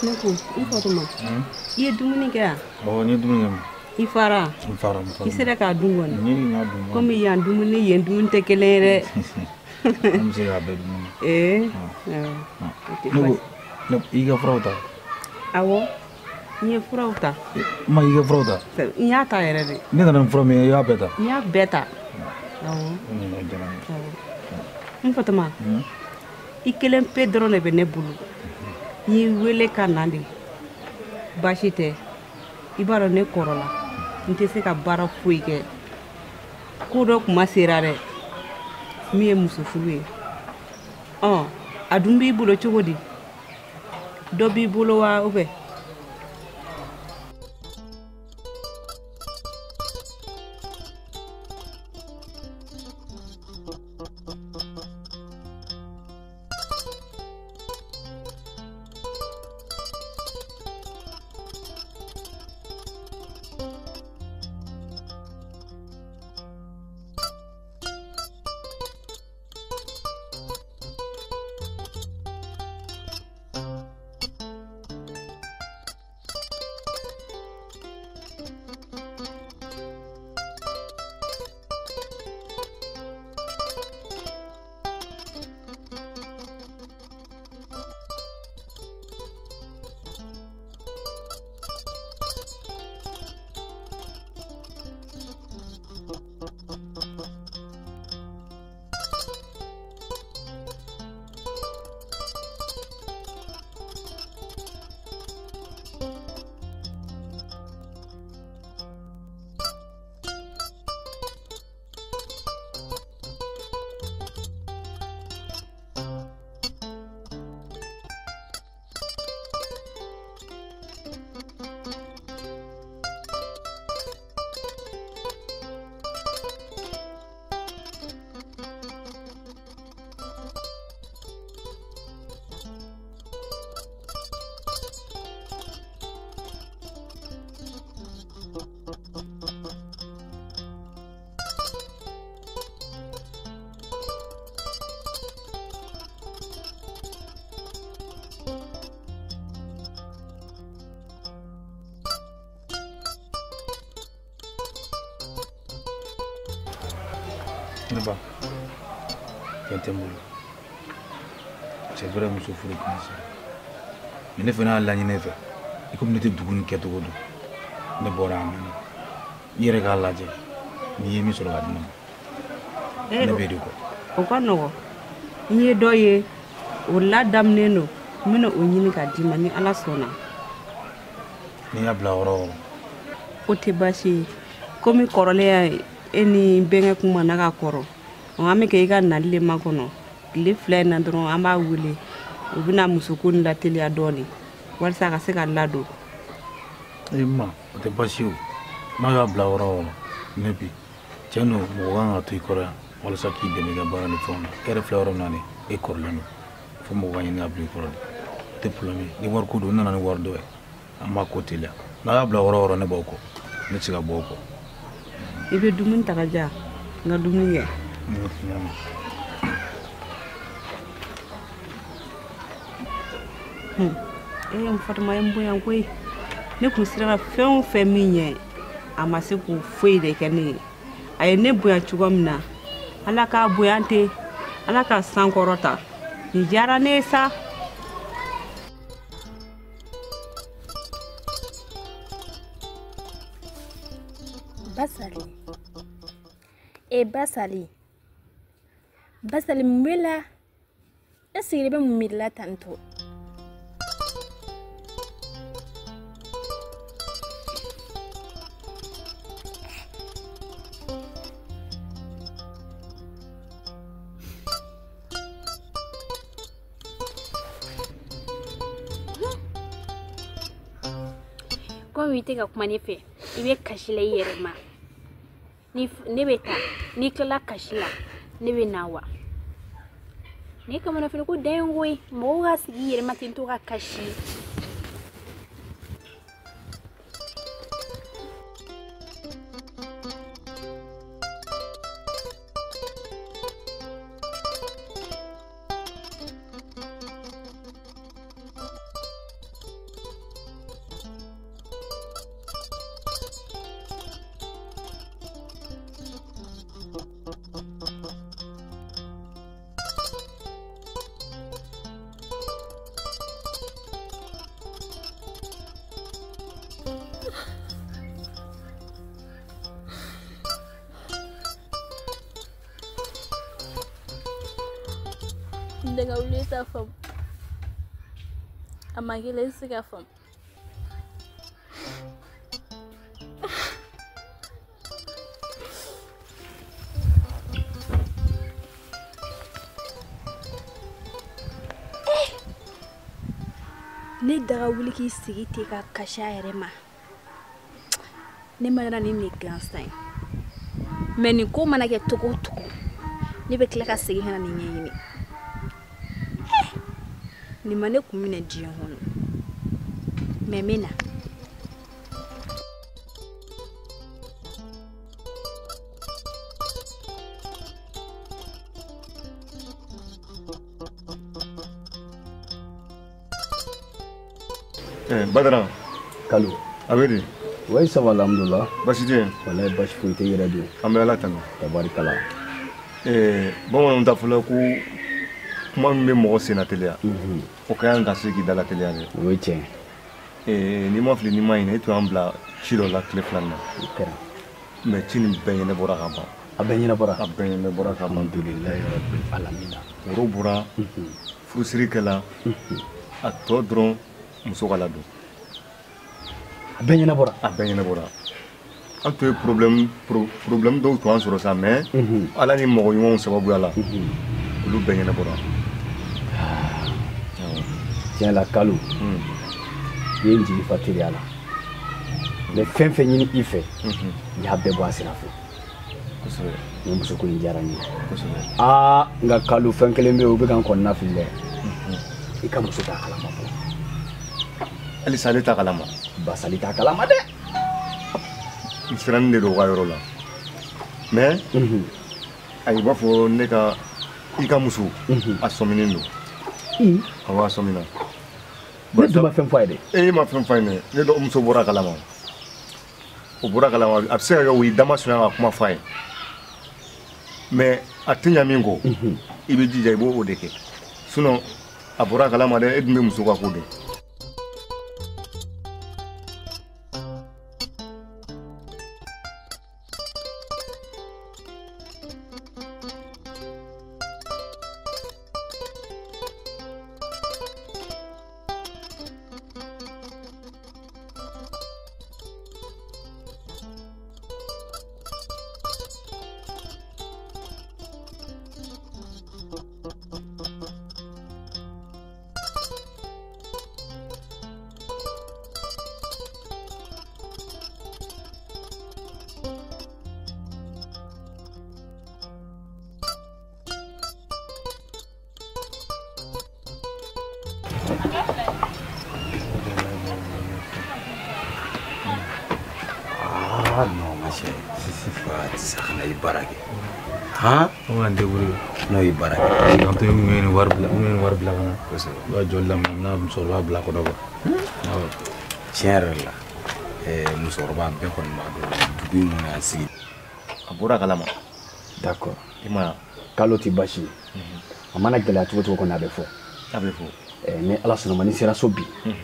Ne ko n Fatuma, i ye dumuni kɛ yan? Awɔ, n ye dumuni kɛ. I fara? N fara, n fara. I sera k'a dun kɔni? N y'a dun. Komi yan dumuni yen dumuni tɛ kelen ye dɛ. An bɛ se k'a bɛɛ dun. Ee. Ne ko i ka furaw ta? Awɔ, n ye furaw ta. Ma i ka furaw ta? N y'a ta yɛrɛ de. Ne nana ni fura min ye, i y'a bɛɛ ta? N y'a bɛɛ ta. Awɔ. N Fatuma, i kelen pe dɔrɔn de bɛ ne bolo. N y'i wele ka na de. Baasi tɛ. I b'a dɔn ne kɔrɔla. N tɛ se ka baara foyi kɛ. Ko dɔ kuma sera dɛ. Min ye muso furu ye. Ɔ, a dun b'i bolo cogo di? Dɔ b'i bolo wa ou bien? Ne ba, fɛn tɛ n bolo. C'est vrai, muso furu kuma sera. Mais ne fana y'a laɲini e fɛ. I komi ne tɛ dugu nin kɛcogo dɔn. Ne bɔra a mɛnna. I yɛrɛ k'a lajɛ. N'i ye min sɔrɔ ka di ne ma. Ne b'e de kɔ. O ka nɔgɔn. N ye dɔ ye, o ladamunen don. N bɛna o ɲini ka d'i ma ni Ala sɔnna. N'i y'a bila yɔrɔ o yɔrɔ. O tɛ baasi ye. Komi kɔrɔlen y'a ye. E ni bɛnkɛ kuma na ka kɔrɔ. An bɛ kɛ i ka nali de makɔnɔ. Tile 2 in na dɔrɔn an b'a wele. U bɛna musoko nin lateliya dɔɔnin walasa a ka se ka ladon. Ee ma, o tɛ baasi ye o. N'a y'a bila yɔrɔ o yɔrɔ, ne bi tiɲɛ don mɔgɔ kan ka to i kɔrɔ yan walasa k'i dɛmɛ i ka baara ni fɛnw na. E yɛrɛ filɛ yɔrɔ min na nin ye, e kɔrɔlen don. Fo mɔgɔ ka ɲini ka bila i kɔrɔ de. O tɛ problème ye. Ni wariko don, n nana ni wari dɔ ye. An b'a ko teliya. N'a y'a bila yɔrɔ o yɔrɔ, ne b'aw kɔ. Ne tɛ se ka bɔ aw kɔ. I bɛ dumuni ta ka di yan, n ka dumuni kɛ. E n Fatuma ye n bonya koyi. Ne kun siranna fɛn o fɛn min ɲɛ, a ma se k'o foyi de kɛ ne ye. A ye ne bonya cogo min na, Ala k'a bonya ten, Ala ka sankɔrɔta. Nin diyara ne ye sa. Basali. E Basali. Basali mun b'e la? E sigilen bɛ mun miiri la tantɔ? Komi i tɛ ka kuma ne fɛ, i bɛ kasi la i yɛrɛ ma. Ni ne bɛ taa, n'i tilala kasi la, ne bɛ na wa? Ne kamana fana ko dan ye koyi, mɔgɔw ka sigi i yɛrɛ ma ten to ka kasi. N ka wuli t'a faamu. A ma k'i la i tɛ se k'a faamu. Ne daga wuli k'i sigi ten ka kasi a yɛrɛ ma. Ne ma na ni nin gansan ye. Mais nin ko mana kɛ cogo o cogo, ne bɛ tila ka segin ka na nin ɲɛɲini. Nin ma ne kun minɛ diɲɛ kɔnɔ. Mais n bɛ na. Badara. Kalo. A bɛ di? Oui, ça va, alhamdoulilah. Baasi tɛ yen? Walayi baasi foyi tɛ i yɛrɛ dun. An bɛ Ala tanu. Tabarikala. Bamananw ta fɔlɔ ko kuma min bɛ mɔgɔ senna teliya. O ka kan ka se k'i dala teliya dɛ. O ye tiɲɛ. N'i ma fili n'i ma ɲinɛ, e tun y'an bila ci dɔ la tile fila in na. O kɛra. Mais ci nin bɛɛ ɲɛnabɔra ka ban. A bɛɛ ɲɛnabɔra? A bɛɛ ɲɛnabɔra ka ban. Alhamdulilayi rabbil alamina. Woro bɔra. Furusiri kɛla. A tɔ dɔrɔn muso ka ladon. A bɛɛ ɲɛnabɔra? A bɛɛ ɲɛnabɔra. An tun ye problème dɔw tun y'an sɔrɔ sa, mais Ala ni mɔgɔ ɲumanw sababuya la, olu bɛɛ ɲɛnabɔra. Tiɲɛ la Kalo, i ye n jigi fa teliya la. N bɛ fɛn fɛn ɲini i fɛ, i y'a bɛɛ bɔ a sira fɛ. Kosɛbɛ. Nin muso ko in diyara n ye. Kosɛbɛ. Aa, nka Kalo fɛn kelen bɛ yen, o bɛ ka n kɔnɔna fili dɛ. I ka muso t'a kalama fɔlɔ. Halisa ale t'a kalama. Basali t'a kalama dɛ. N sirannen de don o ka yɔrɔ la. Mais a i b'a fɔ ne ka i ka muso a sɔminen don. Awɔ, a sɔmina. Ne dun ma fɛn fɔ a ye dɛ. E ma fɛn fɔ a ye dɛ. Ne dɔgɔmuso bɔra a kalama. O bɔra a kalama, a bɛ se ka kɛ o y'i dama surunya ka kuma fɔ a ye. Mais a tɛ ɲa min kɔ, i bɛ jija i b'o de kɛ. Sinon a bɔra a kalama dɛ, e dun bɛ muso ka ko dɔn. Ah non, ma chérie. Ça kana i baara kɛ. Han? An b'an débrouiller. N'o ye baara kɛ. An to ye nin wari bila, n ye wari bila ka na. Kosɛbɛ. I b'a jɔli daminɛ, n bɛna musokɔrɔba bila kɔnɔ quoi. Awɔ. Tiɲɛ yɛrɛ la, musokɔrɔba bɛɛ kɔni b'a dɔn dugu in kɔnɔ yan sigi. A bɔra a kalama. D'accord. I ma ye. Kalo tɛ baasi ye. A mana gɛlɛya cogo cogo kɔni a bɛ fɔ. A bɛ fɔ. Ni Ala sɔnna ma ni sera so bi, n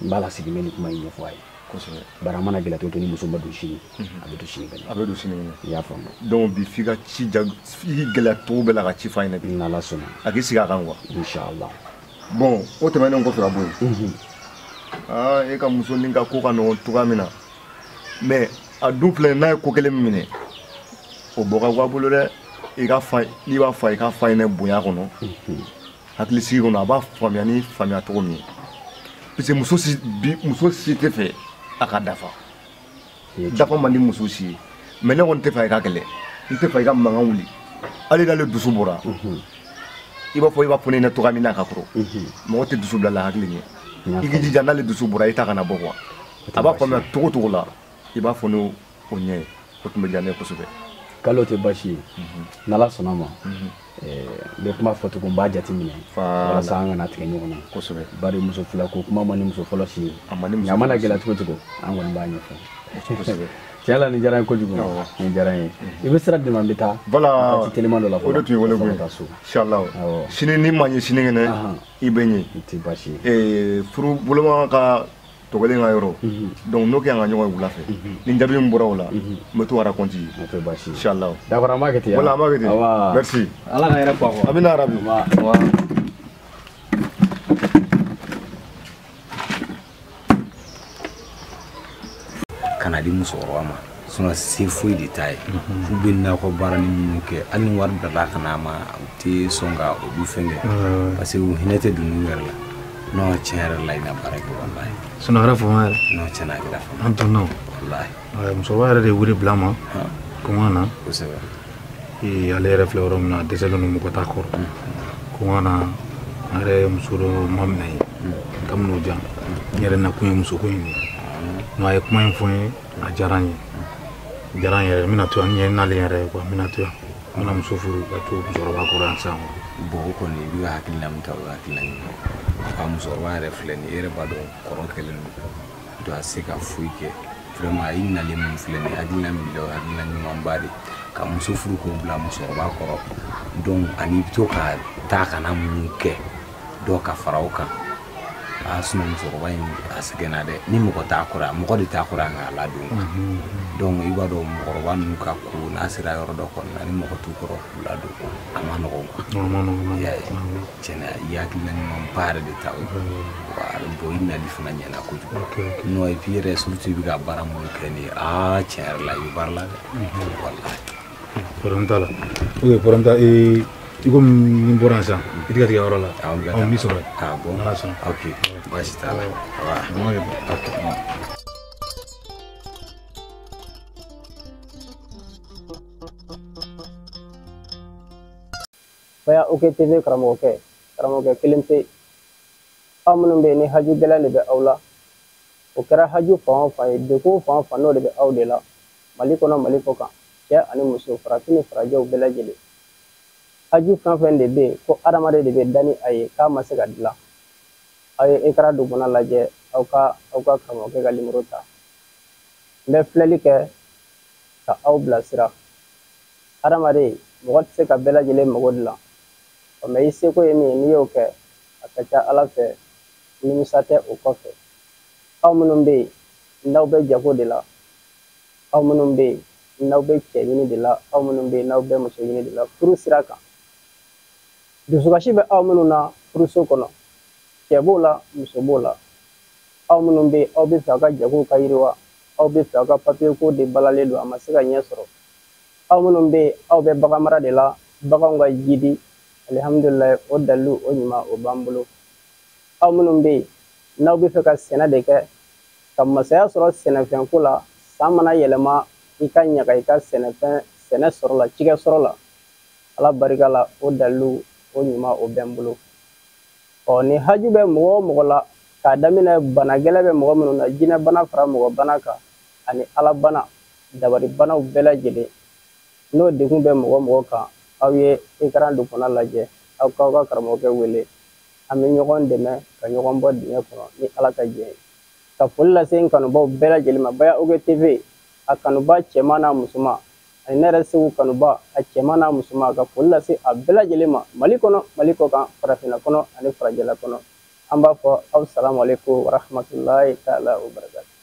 b'a lasigi n bɛ nin kuma in ɲɛfɔ a ye. Kosɛbɛ. Bari a mana gɛlɛya cogo cogo ni muso ma don sini, a bɛ don sini kɛnɛ. A bɛ don sini kɛnɛ. I y'a faamu. Donc bi f'i ka ci ja, f'i gɛlɛya cogo bɛɛ la ka ci f'a ɲɛna bi. N'Ala sɔnna. A k'i sigi a kan quoi. Inchallah. Bon, o tɛmɛnen kɔfɛ ka bɔ yen. Aa, e ka muso nin ka ko ka nɔgɔn cogoya min na. Mais a dun filɛ n'a ye ko kelen min minɛ, o bɔ ka go a bolo dɛ. I ka fa, n'i b'a fa, i ka fa ɲɛna bonya kɔnɔ. Hakilisigi kɔnɔ, a b'a faamuya ni faamuya cogo min ye. Parce que muso si bi muso si tɛ fɛ a ka dafa. Dafa man di muso si ye. Mais ne kɔni tɛ fɛ i ka kɛlɛ. N tɛ fɛ i ka mankan wuli. Hali n'ale dusu bɔra. I b'a fɔ ne ɲɛna cogoya min na ka kɔrɔ. Mɔgɔ tɛ dusu bila la hakili ɲɛ. I k'i jija n'ale dusu bɔra i ta kana bɔ quoi. A b'a faamuya cogo cogo la, i b'a fɔ n'o o ɲɛ ye. O tun bɛ diya ne ye kosɛbɛ. Kalo tɛ baasi ye. N'Ala sɔnna ma. N bɛ kuma fɔ cogo n b'a jateminɛ. Walasa an kana tigɛ ɲɔgɔn na. Kosɛbɛ. Bari muso fila ko kuma man di muso fɔlɔ si ye. A man di muso A mana fɔlɔ si ye. gɛlɛya cogo cogo, an kɔni b'a ɲɛfɔ. Kosɛbɛ. Tiɲɛ la nin diyara n ye kojugu. Nin diyara n ye. I bɛ sira di ma n bɛ taa. Voilà. N bɛ taa ci teliman dɔ la fɔlɔ. O de tun ye wele Ka koyi. sɔrɔ ka taa so. Inchallah. Awɔ. Sini ni ma ɲɛ sinikɛnɛ, i bɛ ɲɛ. I tɛ baasi ye. Furu boloma ka Tɔgɔlen ka yɔrɔ. Donc n'o kɛ an ka ɲɔgɔn ye wula fɛ. Ni jaabi min bɔra o la, n bɛ to ka raconte. O tɛ baasi ye. Inchallah. D'accord, an b'a kɛ ten. Voilà, an b'a kɛ ten. Merci. Ala ka hɛrɛ fɔ a kɔ. Amina rabi. Wa. Kana di musokɔrɔba ma sinon se foyi de t'a ye f'u bɛ nakɔ baara ni minnu kɛ hali ni wari bilala ka n'a ma u tɛ sɔn ka olu fɛn kɛ parce que u hinɛ tɛ don u yɛrɛ la. Non, tiɲɛ yɛrɛ la i na baara kɛ walahi. Sinon a kɛra fama yɛrɛ. Non, tiɲɛ na a kɛra fama. An tɔnɔ. Walahi. Musokɔrɔba yɛrɛ de ye wele bila n ma. Ko n ka na. Kosɛbɛ. Ale yɛrɛ filɛ yɔrɔ min na a dɛsɛlen don mɔgɔ t'a kɔrɔ. Ko n ka na an yɛrɛ ye muso dɔ maminɛ ye. Ka min'o diyan. N yɛrɛ nakun ye musoko in de ye. Non, a ye kuma in fɔ n ye, a diyara n ye. A diyara n yɛrɛ n bɛna to yan, n ɲɛ n'ale yɛrɛ ye quoi, n bɛna to yan. N bɛna muso furu ka to musokɔrɔba kɔrɔ yan sisan. Bon, o kɔni i bɛ ka hakilina min ta o ye hakilina ɲuman ye. Ka musokɔrɔba yɛrɛ filɛ nin ye, e yɛrɛ b'a dɔn kɔrɔ kɛlen don a se ka foyi kɛ. Vraiment a y'i nalen min filɛ nin ye, hakilina min b'i la o ye hakilina ɲumanba de ye. Ka muso furu k'o bila musokɔrɔba kɔrɔ. Donc ani i bɛ to ka taa ka na mun kɛ dɔ ka fara o kan. Aa sinon musokɔrɔba in a sɛgɛnna dɛ, ni mɔgɔ t'a kɔrɔ yan, mɔgɔ de t'a kɔrɔ yan k'a ladon. Donc i b'a dɔn mɔgɔkɔrɔba ninnu ka ko n'a sera yɔrɔ dɔ kɔni na ni mɔgɔ t'u kɔrɔ k'u ladon a ma nɔgɔn quoi. A ma nɔgɔn. I y'a ye, tiɲɛna i hakilina ɲumanba yɛrɛ de ta o ye. Wa bon i nali fana ɲɛna kojugu. Non, et puis yɛrɛ surtout i bɛ ka baara minnu kɛ nin ye, aa tiɲɛ yɛrɛ la i bɛ baara la dɛ. Walahi. Problème t'a la. Ok, problème t'a i komi ni n bɔra yan sisan, i tɛ ka tigɛ yɔrɔ la. Awɔ, n bɛ ka taa. N b'i sɔrɔ yen. Ah bon? N'Ala sɔnna. Ok, baasi t'a la. Ok. Baya OKTV karamɔgɔkɛ, karamɔgɔkɛ kelen pe. Aw minnu bɛ yen ni haju gɛlɛn de bɛ aw la, o kɛra haju fan o fan ye, degun fan o fan n'o de bɛ aw de la, Mali kɔnɔ Mali kɔ kan, cɛ ani muso, farafin ni farajɛw bɛɛ lajɛlen. Haju fɛn fɛn de bɛ yen ko adamaden de bɛ da ni a ye k'a ma se ka dilan, aw ye écran dugumana lajɛ, aw ka karamɔgɔkɛ ka nimoro ta. N bɛ filɛli kɛ ka aw bilasira. Adamaden, mɔgɔ tɛ se ka bɛɛ lajɛlen mago dilan. Mɛ i seko ye min ye n'i y'o kɛ, a ka ca Ala fɛ nimisa tɛ o kɔfɛ. Aw minnu bɛ yen n'aw bɛ jago de la, aw minnu bɛ yen n'aw bɛ cɛ ɲini de la, aw minnu bɛ yen n'aw bɛ muso ɲini de la furu sira kan, dusukasi bɛ aw minnu na furuso kɔnɔ, cɛ b'o la muso b'o la, aw minnu bɛ yen aw bɛ fɛ aw ka jagow ka yiriwa, aw bɛ fɛ aw ka papiye ko de balalen don a ma se ka ɲɛ sɔrɔ, aw minnu bɛ yen aw bɛ bagan mara de la, baganw ka jidi, alihamudulilayi o dalilu o ɲuman o b'an bolo. Aw minnu bɛ yen n'aw bɛ fɛ ka sɛnɛ de kɛ, ka masaya sɔrɔ sɛnɛfɛnko la, san mana yɛlɛma i ka ɲaga i ka sɛnɛfɛn sɛnɛ sɔrɔ la, cikɛ sɔrɔ la, Ala barika la o dalilu o ɲuman o bɛ n bolo. Ɔ ni haju bɛ mɔgɔ o mɔgɔ la, k'a daminɛ bana gɛlɛn bɛ mɔgɔ minnu na, jinɛ bana fara mɔgɔ bana kan ani Ala bana, dabari banaw bɛɛ lajɛlen, n'o degun bɛ mɔgɔ mɔgɔ kan, aw ye écran dugumana lajɛ, aw k'aw ka karamɔgɔkɛ wele, an bɛ ɲɔgɔn dɛmɛ ka ɲɔgɔn bɔ dingɛ kɔnɔ ni Ala ka jɛ ye. Ka foli lase n kanubaw bɛɛ lajɛlen ma, Baya OKTV a kanuba cɛman n'a musoman, ani ne yɛrɛ Segu kanuba a cɛman n'a musoman, ka foli lase a bɛɛ lajɛlen ma Mali kɔnɔ, Mali kɔ kan, farafinna kɔnɔ ani farajɛla kɔnɔ. An b'a fɔ aw salamu aleykum wa rahmatulahi taala wa barakatu.